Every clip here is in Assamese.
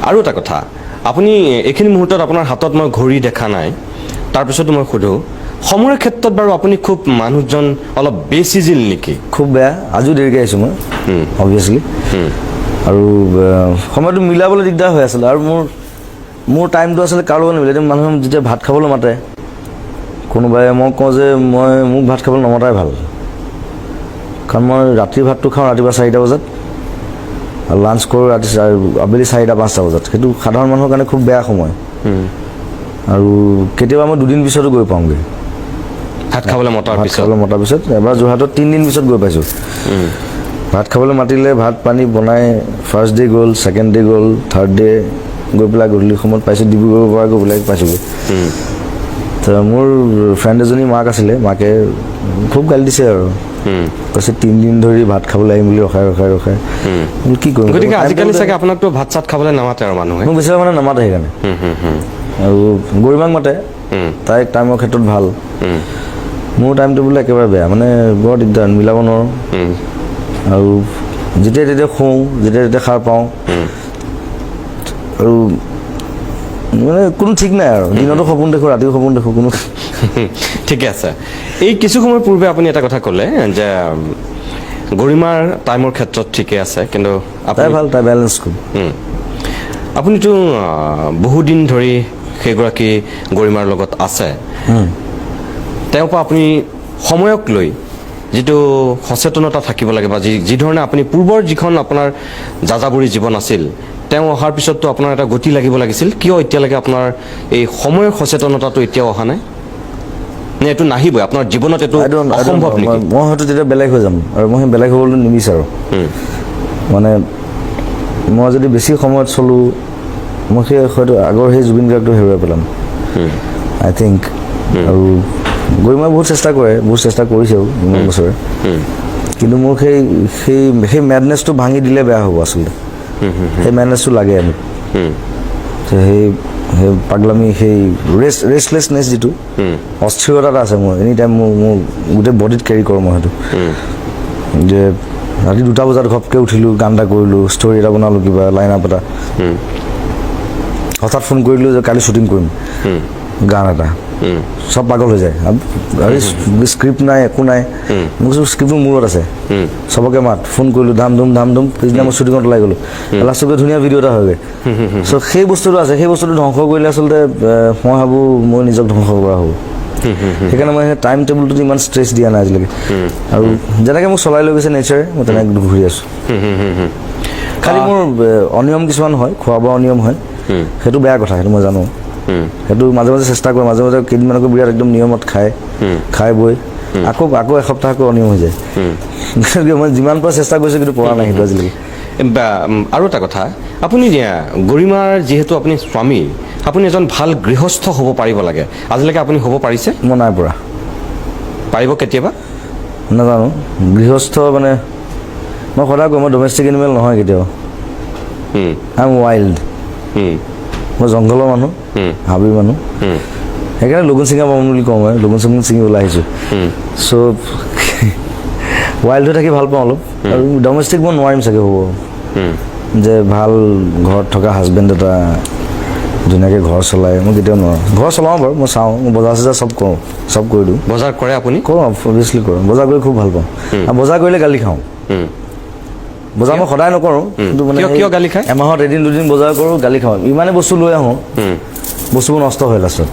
আৰু এটা কথা, আপুনি এইখিনি মুহূৰ্তত আপোনাৰ হাতত মই ঘড়ী দেখা নাই, তাৰপিছতো মই সোধোঁ, সময়ৰ ক্ষেত্ৰত বাৰু আপুনি খুব মানুহজন অলপ বেচিজিল নেকি? খুব বেয়া। আজিও দেৰিকৈ আহিছোঁ মই অভিয়াছলি। আৰু সময়টো মিলাবলৈ দিগদাৰ হৈ আছিলে আৰু মোৰ টাইমটো আচলতে কাৰো লগত নিমিলে। এতিয়া মানুহে যেতিয়া ভাত খাবলৈ মাতে কোনোবাই, মই কওঁ যে মই মোক ভাত খাবলৈ নমতাই ভাল, কাৰণ মই ৰাতিৰ ভাতটো খাওঁ ৰাতিপুৱা 4টা বজাত আৰু লাঞ্চ কৰোঁ ৰাতি আবেলি 4টা 5টা বজাত। সেইটো সাধাৰণ মানুহৰ কাৰণে খুব বেয়া সময়। আৰু কেতিয়াবা মই দুদিন পিছতো গৈ পাওঁগৈ। ভাত খাবলৈ মতাৰ ভাত পিছত? খাবলৈ মতাৰ পিছত। এবাৰ যোৰহাটত 3 দিন পিছত গৈ পাইছোঁ। ভাত খাবলৈ মাতিলে, ভাত পানী বনাই ফাৰ্ষ্ট ডে গ'ল, ছেকেণ্ড ডে গ'ল, থাৰ্ড ডে গৈ পেলাই গধূলি সময়ত পাইছোঁ, ডিব্ৰুগড়ৰ পৰা গৈ পেলাই পাইছোঁগৈ। তো মোৰ ফ্ৰেণ্ড এজনী মাক আছিলে, মাকে খুব গালি দিছে আৰু কৈছে 3 দিন ধৰি ভাত খাবলৈ আহিম বুলি ৰখাই ৰখাই ৰখাই। বোলো কি কৰিম? গতিকে আজিকালি চাগে আপোনাকতো ভাত চাত খাবলৈ নামাতে আৰু মানুহে? মোক বেছিভাগ মানে নামাতে সেইকাৰণে। আৰু গৰিমাক মাতে, তাইক টাইমৰ ক্ষেত্ৰত ভাল। মোৰ টাইমটো বোলে একেবাৰে বেয়া, মানে বৰ দিগদাৰ, মিলাব নোৱাৰোঁ। আৰু যেতিয়া তেতিয়া শুওঁ, যেতিয়া তেতিয়া সাৰ পাওঁ আৰু মানে কোনো ঠিক নাই আৰু দিনতো সপোন দেখোঁ, ৰাতিও সপোন দেখোঁ, কোনো ঠিকে আছে। এই কিছু সময় পূৰ্বে আপুনি এটা কথা ক'লে যে গৰিমাৰ টাইমৰ ক্ষেত্ৰত ঠিকে আছে, কিন্তু তাই আপুনি ভাল, তাই বেলেঞ্চ খুব। আপুনিতো বহুদিন ধৰি সেইগৰাকী গৰিমাৰ লগত আছে। তেওঁৰ পৰা আপুনি সময়ক লৈ যিটো সচেতনতা থাকিব লাগে বা যি ধৰণে আপুনি পূৰ্বৰ যিখন আপোনাৰ যাযাবৰী জীৱন আছিল, তেওঁ অহাৰ পিছততো আপোনাৰ এটা গতি লাগিব লাগিছিল। কিয় এতিয়ালৈকে আপোনাৰ এই সময়ৰ সচেতনতাটো এতিয়াও অহা নাই? নে এইটো নাহিবই আপোনাৰ জীৱনত, এইটো I don't- I don't অসম্ভৱ know. নেকি? মই হয়তো তেতিয়া বেলেগ হৈ যাম আৰু মই সেই বেলেগ হ'বলৈ নিবিচাৰোঁ। মানে মই যদি বেছি সময়ত চলোঁ, মই সেই হয়তো আগৰ সেই জুবিন গাৰ্গটো হেৰুৱাই পেলাম, আই থিংক। আৰু গৰিমাই বহুত চেষ্টা কৰে, বহুত চেষ্টা কৰিছেও ইমান বছৰে, কিন্তু মোৰ সেই সেই সেই মেডনেছটো ভাঙি দিলে বেয়া হ'ব আচলতে। সেই মেডনেছটো লাগে মোক। তো সেই সেই পাগলামি, সেই ৰেষ্টলেছনেছ, যিটো অস্থিৰতা এটা আছে মোৰ এনি টাইম, মোৰ গোটেই বডিত কেৰি কৰোঁ মই সেইটো, যে ৰাতি 2টা বজাত ঘপকৈ উঠিলোঁ, গান এটা কৰিলোঁ, ষ্টৰি এটা বনালোঁ, কিবা লাইন আপ এটা, হঠাৎ ফোন কৰিলোঁ যে কালি শ্বুটিং কৰিম গান এটা, চব পাগল হৈ যায়। আৰে স্ক্ৰিপ্ট নাই, একো নাই। মোক কৈছোঁ স্ক্ৰিপ্টটো মূৰত আছে, চবকে মাত, ফোন কৰিলোঁ, ধাম ধুম ধাম ধুম, পিছদিনা মই শ্বুটিঙত ওলাই গ'লোঁ, লাষ্টত গৈ ধুনীয়া ভিডিঅ' এটা হৈ গ'ল। চ' সেই বস্তুটো আছে, সেই বস্তুটো ধ্বংস কৰিলে আচলতে মই ভাবোঁ মই নিজক ধ্বংস কৰা হ'ব। সেইকাৰণে মই সেই টাইম টেবুলটোত ইমান ষ্ট্ৰেছ দিয়া নাই আজিলৈকে। আৰু যেনেকৈ মোক চলাই লৈ গৈছে নেচাৰে, মই তেনেকৈ ঘূৰি আছোঁ। খালি মোৰ অনিয়ম কিছুমান হয়, খোৱা বোৱা অনিয়ম হয়, সেইটো বেয়া কথা, সেইটো মই জানো। সেইটো মাজে মাজে চেষ্টা কৰোঁ, মাজে মাজে কেইদিনমান আকৌ বিৰাট একদম নিয়মত খাই খাই বৈ আকৌ আকৌ এসপ্তাহ আকৌ অনিয়ম হৈ যায়। গতিকে মই যিমান পাৰোঁ চেষ্টা কৰিছোঁ, কিন্তু পৰা নাই সেইটো আজিলৈকে। বা, আৰু এটা কথা, আপুনি গৰিমাৰ যিহেতু আপুনি স্বামী, আপুনি এজন ভাল গৃহস্থ হ'ব পাৰিব লাগে। আজিলৈকে আপুনি হ'ব পাৰিছে? মই নাই পৰা। পাৰিব কেতিয়াবা? নাজানো। গৃহস্থ মানে মই সদায় কওঁ, মই ডমেষ্টিক এনিমেল নহয় কেতিয়াও। I am wild. মই জংঘলৰ মানুহ, হাবিৰ মানুহ। সেইকাৰণে লগুণ চিঙা বামুণ বুলি কওঁ। মই লগুণ চগুণ ছিঙি ওলাই আহিছোঁ। চ' ৱাইল্ড হৈ থাকি ভাল পাওঁ অলপ। আৰু ডমেষ্টিক মই নোৱাৰিম চাগে হ'ব, যে ভাল ঘৰত থকা হাজবেণ্ড এটা, ধুনীয়াকৈ ঘৰ চলাই, মই কেতিয়াও নোৱাৰোঁ। ঘৰ চলাওঁ বাৰু, মই চাওঁ, মই বজাৰ চজাৰ চব কৰোঁ, চব কৰি দিওঁ। বজাৰ কৰে আপুনি? কৰোঁ, অভিয়াছলি কৰোঁ। বজাৰ কৰি খুব ভাল পাওঁ আৰু বজাৰ কৰিলে গালি খাওঁ। বজাৰ মই সদায় নকৰোঁ, কিন্তু মানে কিয় গালি খায়? এমাহত এদিন দুদিন বজাৰ কৰোঁ, গালি খাওঁ। ইমানে বস্তু লৈ আহোঁ, বস্তুবোৰ নষ্ট হয় লাষ্টত।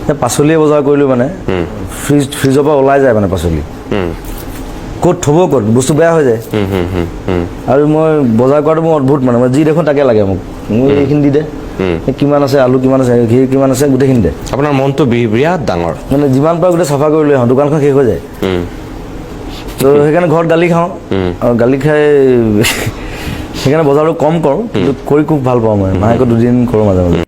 এই পাচলিয়ে বজাৰ কৰিলোঁ, মানে ফ্ৰিজৰ পৰা ওলাই যায়, মানে পাচলি ক'ত থ'ব ক'ত, বস্তু বেয়া হৈ যায়। আৰু মই বজাৰ কৰাটো মোৰ অদ্ভুত, মানে মই যি দেখোঁ তাকে লাগে মোক। মোক এইখিনি দি দে, এই কিমান আছে, আলু কিমান আছে, ঘি কিমান আছে, গোটেইখিনি দে। আপোনাৰ মনটো বিৰাট ডাঙৰ। মানে যিমান পাৰোঁ গোটেই চাফা কৰি লৈ আহোঁ, দোকানখন শেষ হৈ যায়। তো সেইকাৰণে ঘৰত গালি খাওঁ আৰু গালি খাই সেইকাৰণে বজাৰটো কম কৰোঁ, কিন্তু কৰি খুব ভাল পাওঁ মই। মাহেকত দুদিন কৰোঁ মাজে মাজে।